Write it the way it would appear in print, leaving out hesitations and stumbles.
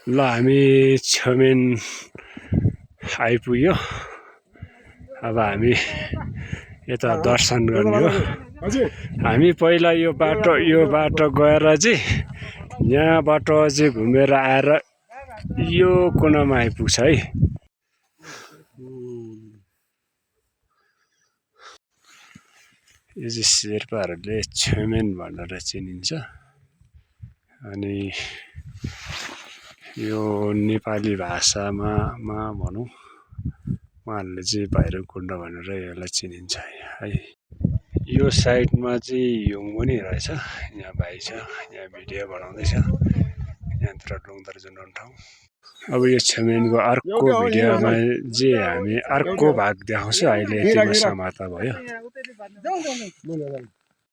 ल हामी छमेन आइपुग्यो। अब हामी यता दर्शन गर्ने हो। हामी पहिला यो बाटो गएर चाहिँ यहाँबाट चाहिँ घुमेर आएर यो कुनामा आइपुग्छ है। यो चाहिँ शेर्पाहरूले छेमेन भनेर चिनिन्छ। अनि यो नेपाली भाषामा भनौँ उहाँहरूले चाहिँ भैरवकुण्ड भनेर यसलाई चिनिन्छ है। यो साइडमा चाहिँ हिउँ पनि रहेछ। यहाँ भाइ छ, यहाँ भिडियो बनाउँदैछ। यहाँतिर डुङ्दर ठाउँ। अब यो छेमेनको अर्को भिडियोमा चाहिँ हामी अर्को भाग देखाउँछु। अहिले यतिमा समाप्त भयो।